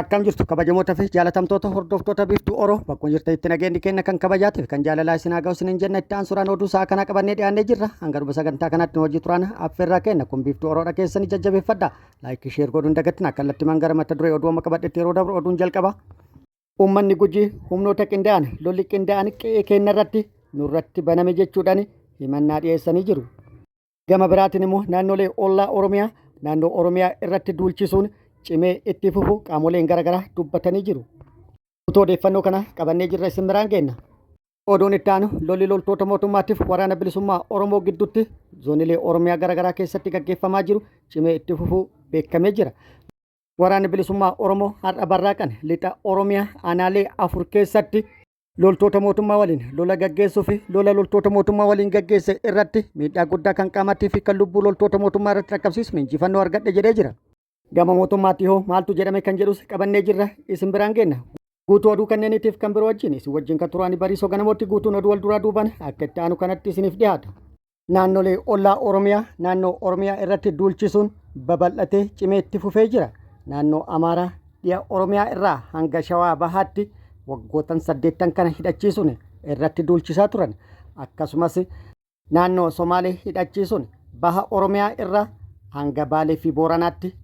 Akkam jirtu kabajamoota fi jaalatamtoota hordoftoota Biiftuu Oro bakkuma jirtanitti nageenyi keenya kan kabajaatiif kan jaalalaa isin haa ga'u isiniin jenna. Itti aansuudhaan oduu sa'a kanaa qabannee dhiyaannee jirra. Hanga dhuma sagantaa kanaatti nu hojii turaan affeerraa keenya kun Biiftuu Oroodha keessanii jajjabeeffadha. Laayikii sheer godhuun dagatina. Kallattimaan gara mata duree oduu amma qabadhetti yeroo dabru oduun jalqaba. Uummanni Gujii humnoota qindaa'an lolli qindaa'an qe'ee keenya irratti nurratti baname jechuudhaan himannaa dhiyeessanii jiru. Gama biraatiin immoo naannolee ollaa Oromiyaa naannoo Oromiyaa irratti duulchisuun cimee itti fufu qaamoleen garaagaraa dubbatanii jiru. Guutuu odeeffannoo kana qabannee jirra isin biraan geenna. Oduun itti aanu lolli loltoota mootummaatiif waraana bilisummaa Oromoo gidduutti zoonilee Oromiyaa garaagaraa keessatti gaggeeffamaa jiru cimee itti fufuu beekamee jira. Waraanni bilisummaa Oromoo har'a barraaqan lixa Oromiyaa aanaalee 4 keessatti loltoota mootummaa waliin lola gaggeessuu fi lola loltoota mootummaa waliin gaggeesse irratti miidhaa guddaa kan qaamaatti fi kan lubbuu loltoota mootummaa irratti dhaqqabsiisuun injifannoo argadhe jedhee jira. Gama mootummaatti hoo maaltu jedhame kan jedhus qabannee jirra isin biraan geenna. Guutuu oduu kanneeniitiif kan biroo wajjin isin wajjin kan turaani Bariisoo Ganamootti guutuun oduu wal duraa duubaan akka itti aanu kanatti isiniif dhiyaata. Naannolee ollaa Oromiyaa naannoo Oromiyaa irratti duulchisuun babal'atee cimee itti fufee jira. Naannoo Amaaraa dhiya Oromiyaa irraa hanga Shawaa Bahaatti waggootan saddeettan kana hidhachiisuun irratti duulchisaa turan. Akkasumas naannoo Somaalee hidhachiisuun baha Oromiyaa irraa hanga Baalee fi Booranaatti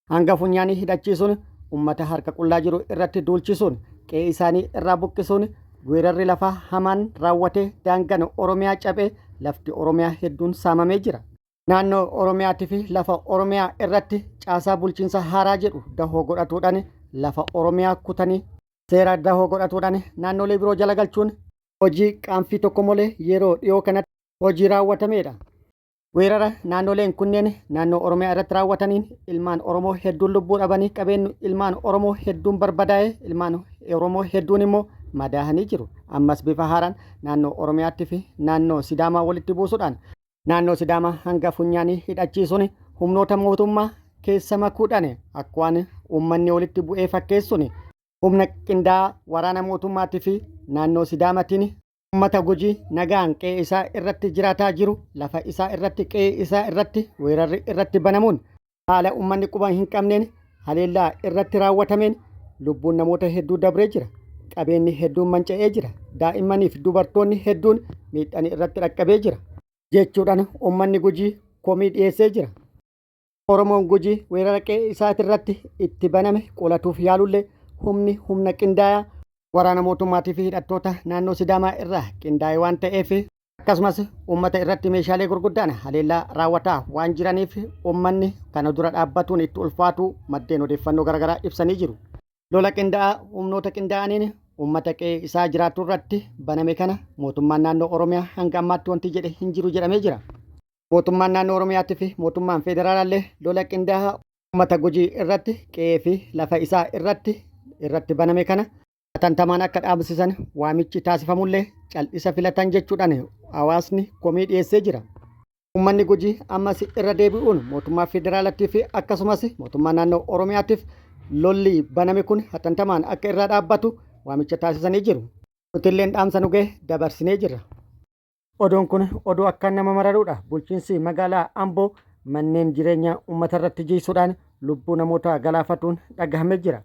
hanga funyaanii hidhachiisuun ummata harka qullaa jiru irratti duulchisuun qe'ee isaanii irraa buqqisuun weerarri lafaa hamaan raawwatee daangan Oromiyaa cabee lafti Oromiyaa hedduun saamamee jira. Naannoo Oromiyaatii fi lafa Oromiyaa irratti caasaa bulchiinsa haaraa jedhu dahoo godhatuudhaan lafa Oromiyaa kutanii seera dahoo godhatuudhaan naannolee biroo jala galchuun hojii qaanfii tokko malee yeroo dhiyoo kanatti hojii raawwatameedha. Weerara naannoleen kunneen naannoo Oromiyaa irratti raawwataniin ilmaan Oromoo hedduun lubbuu dhabanii qabeenyi ilmaan Oromoo hedduun barbadaa'ee ilmaan Oromoo hedduun immoo madaahanii jiru. Ammas bifa haaraan naannoo Oromiyaatti fi naannoo Sidaamaa walitti buusuudhaan naannoo Sidaamaa hanga funyaanii hidhachiisuun humnoota mootummaa keessa makuudhaan akka waan uummanni walitti bu'ee fakkeessuun humna qindaa'aa waraana mootummaatii fi naannoo Sidaamatiin Uummata Gujii nagaan qe'ee isaa irratti jiraataa jiru lafa isaa irratti qe'ee isaa irratti weerarri irratti banamuun haala uummanni quba hin qabneen haleellaa irratti raawwatameen lubbuun namoota hedduu dabree jira. Qabeenyi hedduun manca'ee jira. Daa'immanii fi dubartoonni hedduun miidhaan irratti dhaqqabee jira. Jechuudhaan uummanni Gujii komii dhiyeessee jira. Oromoon Gujii weerara qe'ee isaatirratti itti baname qolatuuf yaalullee humni humna qindaayaa waraana mootummaatii fi hidhattoota naannoo Sidaamaa irraa qindaa'e waan ta'eef akkasumas uummata irratti meeshaalee gurguddaan haleellaa raawwataa waan jiraniif uummanni kana dura dhaabbatuun itti ulfaatuu maddeen odeeffannoo garaagaraa ibsanii jiru. Lola qindaa'aa humnoota qindaa'aniin uummata qe'ee isaa jiraatu irratti baname kana mootummaan naannoo Oromiyaa hanga ammaatti wanti jedhe hin jiru jedhamee jira. Mootummaan naannoo Oromiyaatii fi mootummaan federaalaallee lola qindaa'aa uummata Gujii irratti qe'ee fi lafa isaa irratti irratti baname kana hatantamaan akka dhaabsisan waamichi taasifamullee cal'isa filatan jechuudhaan hawaasni komii dhiyeessee jira. Uummanni Gujii ammas irra deebi'uun mootummaa federaalattii fi akkasumas mootummaa naannoo Oromiyaatiif lolli baname kun hatantamaan akka irraa dhaabbatu waamicha taasisanii jiru. Nutilleen dhaamsa nu gahe dabarsinee jirra. Oduun kun oduu akkaan nama mararuudha. Bulchiinsi magaalaa Amboo manneen jireenyaa uummata irratti jiisuudhaan lubbuu namootaa galaafatuun dhagahamee jira.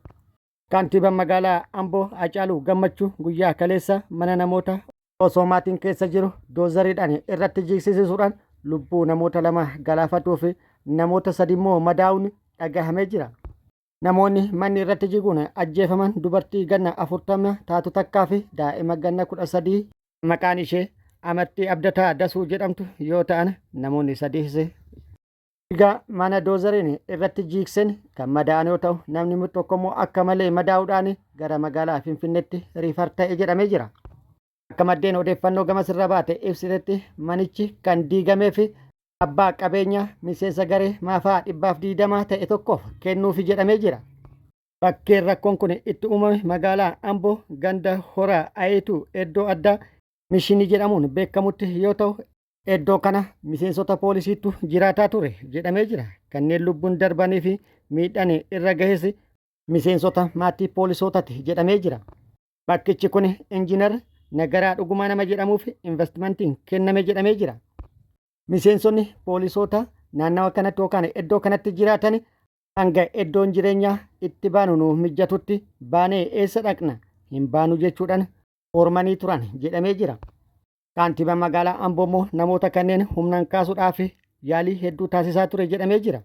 Kantiibaan magaalaa Amboo Hacaaluu Gammachuu guyyaa kaleessa mana namoota osoo maatiin keessa jiru doozariidhaan irratti jigsisiisuudhaan lubbuu namoota 2 galaafatuu fi namoota 3 immoo madaa'uun dhagahamee jira. Namoonni manni irratti jiguun ajjeefaman dubartii ganna 40 taatu takkaa fi daa'ima ganna 13 maqaan ishee Amartii Abdataa Dasuu jedhamtu yoo ta'an namoonni sadiis dhiiga mana doozariin irratti jiikseen kan madaa'an yoo ta'u namni tokko immoo akka malee madaa'uudhaan gara magaalaa Finfinneetti riifar ta'e jedhamee jira. Akka maddeen odeeffannoo gamas irra baate ibsitetti manichi kan diigamee fi abbaa qabeenya miseensa garee maafaa 120 ta'e tokkoof kennuufi jedhamee jira. Bakkeen rakkoon kun itti uumame magaalaa Amboo ganda Horaa Ayituu iddoo addaa Mishinii jedhamuun beekamutti yoo ta'u iddoo kana miseensota poolisiitu jiraataa ture jedhamee jira. Kanneen lubbuun darbanii fi miidhaan irra gahes miseensota maatii poolisootati jedhamee jira. Bakkichi kun Injiinar Nagaraa Dhugumaa nama jedhamuuf investimentiin kenname jedhamee jira. Miseensonni poolisoota naannawa kanatti yookaan iddoo kanatti jiraatan Hanga iddoon jireenyaa itti baanu nuuf mijjatutti baanee eessa dhaqna? Hin baanu jechuudhaan mormanii turan jedhamee jira. Kaantibaan magaalaa Amboo immoo namoota kanneen humnaan kaasuudhaaf yaalii hedduu taasisaa ture jedhamee jira.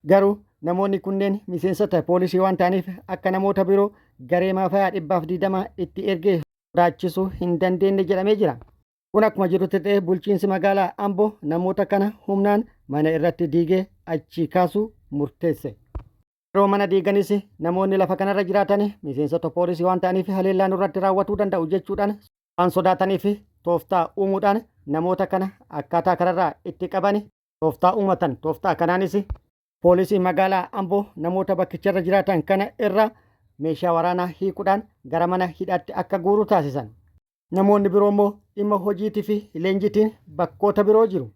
Garuu namoonni kunneen miseensota poolisii waan ta'aniif akka namoota biroo garee maafayaa 120 itti ergee sodaachisuu hin dandeenye jedhamee jira. Kun akkuma jirutti ta'ee bulchiinsi magaalaa Amboo namoota kana humnaan mana irratti diigee achii kaasuu murteesse. Yeroo mana diiganis namoonni lafa kanarra jiraatan miseensota poolisii waan ta'aniif haleellaa nurratti raawwatuu danda'u jechuudhaan waan sodaataniif tooftaa uumuudhaan namoota kana akkaataa kanarraa itti qaban tooftaa uumatan. Tooftaa kanaanis poolisii magaalaa Amboo namoota bakkicharra jiraatan kana irra meeshaa waraanaa hiikuudhaan gara mana hidhaatti akka guuru taasisan. Namoonni biroo immoo dhimma hojiitii fi leenjiitiin bakkoota biroo jiru.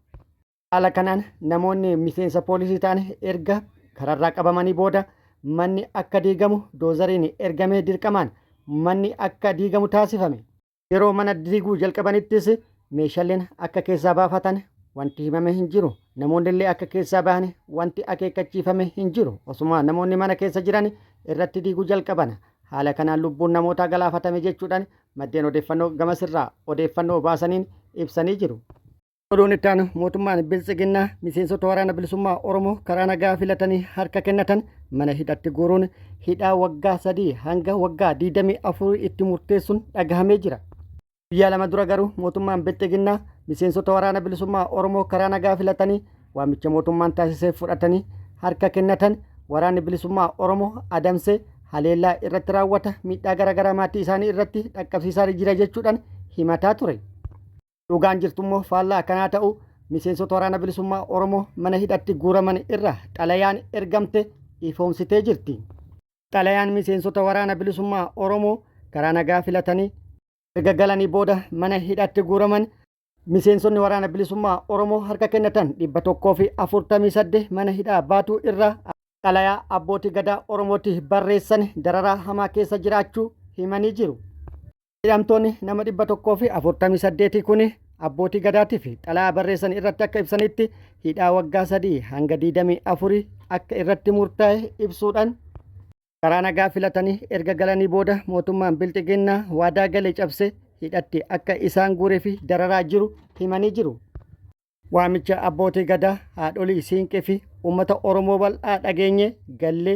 Haala kanaan namoonni miseensa poolisii ta'an erga kararraa qabamanii booda manni akka diigamu doozariin ergamee dirqamaan manni akka diigamu taasifame. Yeroo mana diiguu jalqabanittis meeshaaleen akka keessaa baafatan wanti himame hin jiru. Namoonni illee akka keessaa bahan wanti akeekkachiifame hin jiru. Osuma namoonni mana keessa jiran irratti diiguu jalqaban. Haala kanaan lubbuun namootaa galaafatame jechuudhaan maddeen odeeffannoo gamasirraa odeeffannoo baasaniin ibsanii jiru. Oduun itti aanu mootummaan Biltsiginnaa miseensota waraana bilisummaa Oromoo karaa nagaa filatanii harka kennatan mana hidhatti guuruun hidhaa waggaa 3 hanga waggaa 24 itti murteessuun dhagahamee jira. Guyyaa lama dura garuu mootummaan Bilxiginnaa miseensota waraana bilisummaa Oromoo karaa nagaa filatanii waamicha mootummaan taasisee fudhatanii harka kennatan waraanni bilisummaa Oromoo adamsee haleellaa irratti raawwata miidhaa garaagaraa maatii isaanii irratti dhaqqabsiisaa jira jechuudhaan himataa ture. Dhugaan jirtu immoo faallaa kanaa ta'uu miseensota waraana bilisummaa Oromoo mana hidhatti guuraman irra xalayaan ergamte ifoomsitee jirti. Xalayaan miseensota waraana bilisummaa Oromoo karaa nagaa filatanii erga galanii booda mana hidhatti guuraman miseensonni waraana bilisummaa Oromoo harka kennatan 148 mana hidhaa baatuu irraa xalayaa abbootii gadaa Oromootti barreessan dararaa hamaa keessa jiraachuu himanii jiru. Hidhamtoonni nama 148 kun abbootii gadaatiif xalayaa barreessan irratti akka ibsanitti hidhaa waggaa 3 hanga 24 akka irratti murtaa'e ibsuudhaan Karaa nagaa filatanii erga galanii booda mootummaan Bilxiginnaa waadaa gale cabsee hidhatti akka isaan guuree fi dararaa jiru himanii jiru. Waamicha abbootii gadaa, haadholii siinqee fi uummata Oromoo bal'aa dhageenyee gallee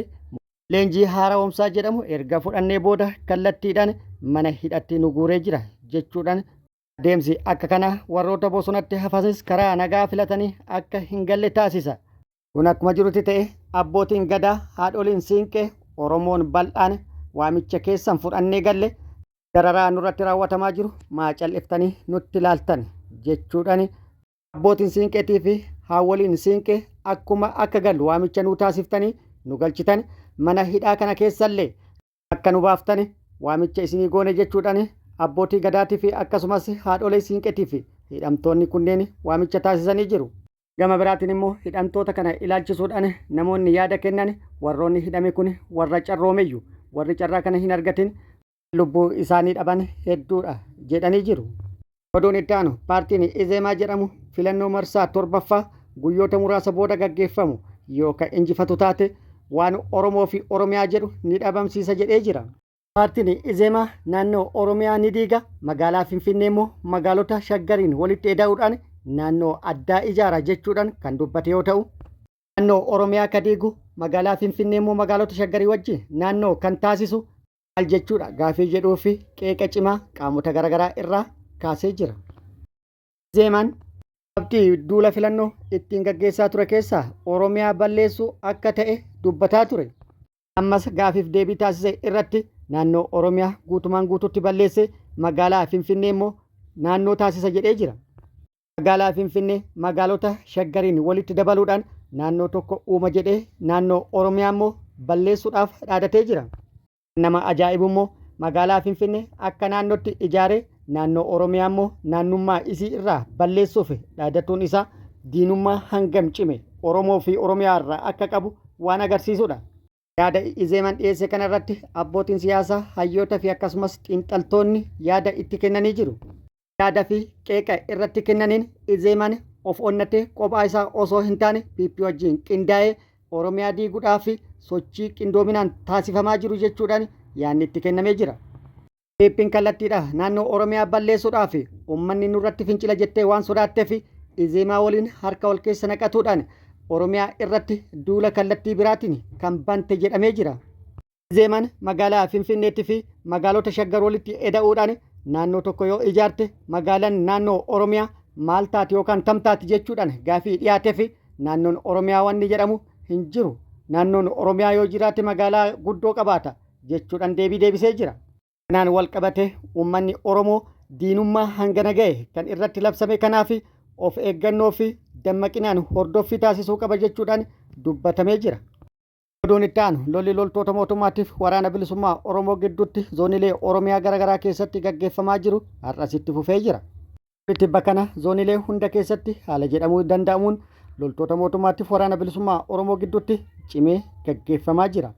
leenjii haara'oomsaa jedhamu erga fudhannee booda kallattiidhaan mana hidhatti nu guuree jira jechuudhaan Adeemsi akka kanaa warroota bosonatti hafanis karaa nagaa filatanii akka hin galle taasisa. Kun akkuma jirutti ta'e abbootiin gadaa haadholiin siinqee Oromoon bal'aan waamicha keessan fudhannee galle dararaa nurratti raawwatamaa jiru maa cal'iftanii nutti laaltan jechuudhaan abbootiin siinqeetii fi haawwoliin siinqee akkuma akka gallu waamicha nuu taasiftanii nu galchitan mana hidhaa kana keessallee akka nu baaftani waamicha isinii goone jechuudhaan abbootii gadaatii fi akkasumas haadholee siinqeetii fi hidhamtoonni kunneen waamicha taasisanii jiru. Gama biraatiin immoo hidhamtoota kana ilaalchisuudhaan namoonni yaada kennan warroonni hidhame kun warra carroomeyyu warri carraa kana hin argatin lubbuu isaanii dhaban hedduudha jedhanii jiru. Oduun itti aanu paartiin Izeemaa jedhamu filannoo marsaa torbaffaa guyyoota muraasa booda gaggeeffamu yoo ka injifatu taate waan Oromoo fi Oromiyaa jedhu ni dhabamsiisa jedhee jira. Paartiin Izeemaa naannoo Oromiyaa ni diiga, magaalaa Finfinnee immoo magaalota Shaggariin walitti eda'uudhaan naannoo addaa ijaara jechuudhaan kan dubbate yoo ta'u, naannoo Oromiyaa ka diigu magaalaa Finfinnee immoo magaalota Shaggarii wajjin naannoo kan taasisu maal jechuudha gaafii jedhuu fi qeeqa cimaa qaamota garaagaraa irraa kaasee jira. Izeemaan qabxii duula filannoo ittiin gaggeessaa ture keessaa Oromiyaa balleessuu akka ta'e dubbataa ture. Ammas gaafiif deebii taasise irratti naannoo Oromiyaa guutumaan guututti balleessee magaalaa Finfinnee immoo naannoo taasisa jedhee jira. Magaalaa Finfinnee magaalota Shaggariin walitti dabaluudhaan naannoo tokko uuma jedhee naannoo Oromiyaa immoo balleessuudhaaf dhaadatee jira. Kan nama ajaa'ibu immoo magaalaa Finfinnee akka naannootti ijaaree naannoo Oromiyaa immoo naannummaa isii irraa balleessuuf dhaadatuun isaa diinummaa hangam cime Oromoo fi Oromiyaa irraa akka qabu waan agarsiisudha. Yaada Izeeman dhiyeesse kana irratti abbootiin siyaasaa, hayyoota fi akkasumas xiinxaltoonni yaada itti kennanii jiru. Yaada fi qeeqa irratti kennaniin Izeeman of onnatee kophaa isaa osoo hin taane PP wajjin qindaa'ee Oromiyaa diiguudhaaf sochii qindoominaan taasifamaa jiru jechuudhaan yaadni itti kennamee jira. PPn kallattiidha naannoo Oromiyaa balleessuudhaaf uummanni nurratti fincila jettee waan sodaatteef Izeemaa waliin harka wal keessa naqatuudhaan Oromiyaa irratti duula kallattii biraatiin kan bante jedhamee jira. Izeemaan magaalaa Finfinneetti fi magaalota Shaggar walitti eda'uudhaan naannoo tokko yoo ijaarte magaalaan naannoo Oromiyaa maal taati yookaan tam taati jechuudhaan gaafii dhiyaateef naannoon Oromiyaa wanni jedhamu hin jiru. Naannoon Oromiyaa yoo jiraate magaalaa guddoo qabaata jechuudhaan deebii deebisee jira. Kanaan wal qabatee uummanni Oromoo diinummaa hangana ga'e kan irratti labsame kanaaf of eeggannoo fi dammaqinaan hordoffii taasisuu qaba jechuudhaan dubbatamee jira. Oduun itti aanu lolli loltoota mootummaatiif waraana bilisummaa Oromoo gidduutti zoonilee Oromiyaa garaagaraa keessatti gaggeeffamaa jiru har'as itti fufee jira. Tibba kana zoonilee hunda keessatti haala jedhamuu danda'amuun loltoota mootummaatiif waraana bilisummaa Oromoo gidduutti cimee gaggeeffamaa jira.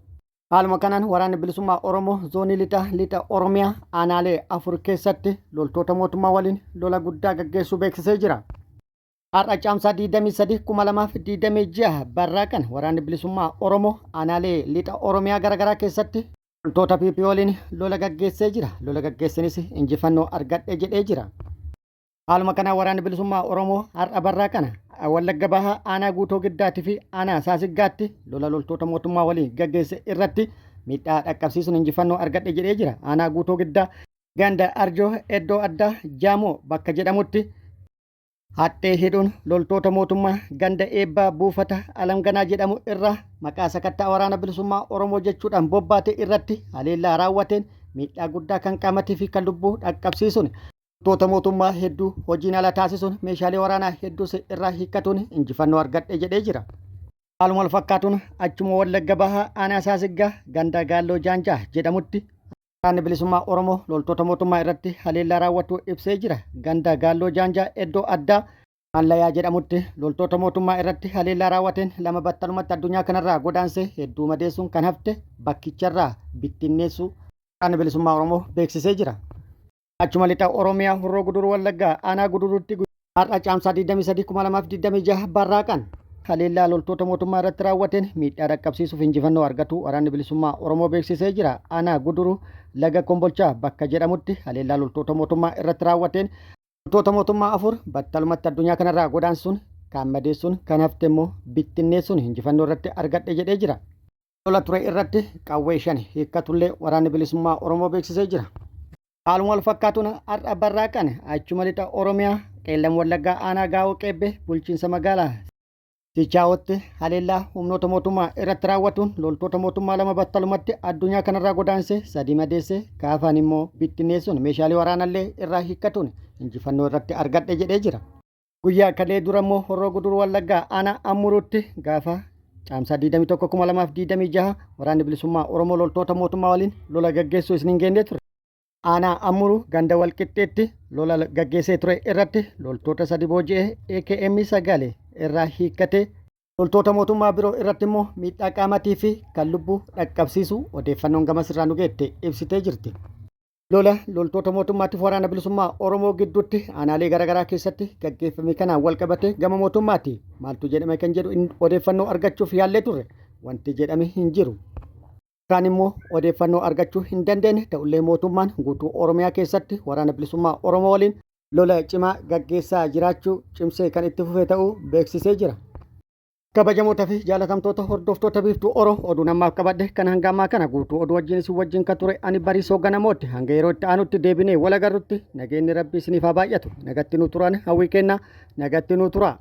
Haaluma kanaan waraanni bilisummaa Oromoo zoonii lixa lixa Oromiyaa aanaalee 4 keessatti loltoota mootummaa waliin lola guddaa gaggeessuu beeksisee jira. Har'a Caamsaa 23, 2026 barraaqan waraanni bilisummaa Oromoo aanaalee lixa Oromiyaa garaagaraa keessatti loltoota PP waliin lola gaggeessee jira. Lola gaggeessenis injifannoo argadhe jedhee jira. Haaluma kanaan waraanni bilisummaa Oromoo har'a barraaqana Wallagga Bahaa aanaa Guutoo Giddaatii fi aanaa Saasiggaatti lola loltoota mootummaa waliin gaggeesse irratti miidhaa dhaqqabsiisuun injifannoo argadhe jedhee jira. Aanaa Guutoo Giddaa ganda Arjoo iddoo addaa Jaamoo bakka jedhamutti Haxxee hidhuun loltoota mootummaa ganda Eebbaa buufata Alamganaa jedhamu irraa maqaa sakatta'a Waraana Bilisummaa Oromoo jechuudhaan bobbaate irratti haleellaa raawwateen miidhaa guddaa kan qaamatii fi kan lubbuu dhaqqabsiisuun loltoota mootummaa hedduu hojiin ala taasisuun meeshaalee waraanaa hedduus irraa hiikkatuun injifannoo argadhe jedhee jira. Haaluma wal fakkaatuun achuma Wallagga Bahaa aanaa Saasiggaa ganda Gaalloo Jaanjaa jedhamutti Waraanni Bilisummaa Oromoo loltoota mootummaa irratti haleellaa raawwachuu ibsee jira. Ganda Gaalloo Jaanjaa iddoo addaa Maallayaa jedhamutti loltoota mootummaa irratti haleellaa raawwateen 2 battalumatti addunyaa kanarraa godaansee hedduu madeessuun kan hafte bakkicharraa bittinneessuu Waraanni Bilisummaa Oromoo beeksisee jira. Achuma lixa Oromiyaa Horroo Guduruu Wallaggaa aanaa Guduruutti har'a Caamsaa 23, 2026 barraaqan haleellaa loltoota mootummaa irratti raawwateen miidhaa dhaqqabsiisuuf injifannoo argatuu Waraanni Bilisummaa Oromoo beeksisee jira. Aanaa Guduruu Laga Kombolchaa bakka jedhamutti haleellaa loltoota mootummaa irratti raawwateen loltoota mootummaa 4 battalumatti addunyaa kanarraa godaansisuun kaan madeessuun kan hafte immoo bittinneessuun injifannoo irratti argadhe jedhee jira. Lola ture irratti qawwee 5 hiikkatullee Waraanni Bilisummaa Oromoo beeksisee jira. Haaluma wal fakkaatuun har'a barraaqan achuma lixa Oromiyaa Qeellam Wallaggaa aanaa Gaawoo Qeebbee bulchiinsa magaalaa Sichaawootti haleellaa humnoota mootummaa irratti raawwatuun loltoota mootummaa 2 battalumatti addunyaa kanarraa godaansee 3 madeessee kaafaan immoo bittinneessuun meeshaalee waraanallee irraa hiikkatuun injifannoo irratti argadhe jedhee jira. Guyyaa kalee dura immoo Horroo Guduruu Wallaggaa aanaa Ammuruutti gaafa Caamsaa 21, 2026 Waraanni Bilisummaa Oromoo loltoota mootummaa waliin lola gaggeessuu isiniin geennee ture. Aanaa Ammuruu ganda Walqixxeetti lola gaggeessee ture irratti loltoota 3 booji'ee AKM 9 irraa hiikkatee loltoota mootummaa biroo irratti immoo miidhaa qaamatii fi kan lubbuu dhaqqabsiisuu odeeffannoon gamas irraa nu geette ibsitee jirti. Lola loltoota mootummaatiif Waraana Bilisummaa Oromoo gidduutti aanaalee garaagaraa keessatti gaggeeffame kanaan walqabatee gama mootummaati maaltu jedhame kan jedhu odeeffannoo argachuuf yaallee turre wanti jedhame hin jiru. Kaan immoo odeeffannoo argachuu hin dandeenye ta'ullee mootummaan guutuu Oromiyaa keessatti Waraana Bilisummaa Oromoo waliin lola cimaa gaggeessaa jiraachuu cimsee kan itti fufe ta'uu beeksisee jira. Kabajamoota fi jaalatamtoota hordoftoota Biiftuu Oro oduun ammaaf qabadhe kan hanga ammaa kana guutuu oduu wajjin isin wajjin kan ture ani Bariisoo Ganamooti. Hanga yeroo itti aanutti deebinee wal agarrutti nageenyi Rabbii isiniif haa baay'atu. Nagatti nu turan hawwii kenna. Nagatti nu tura.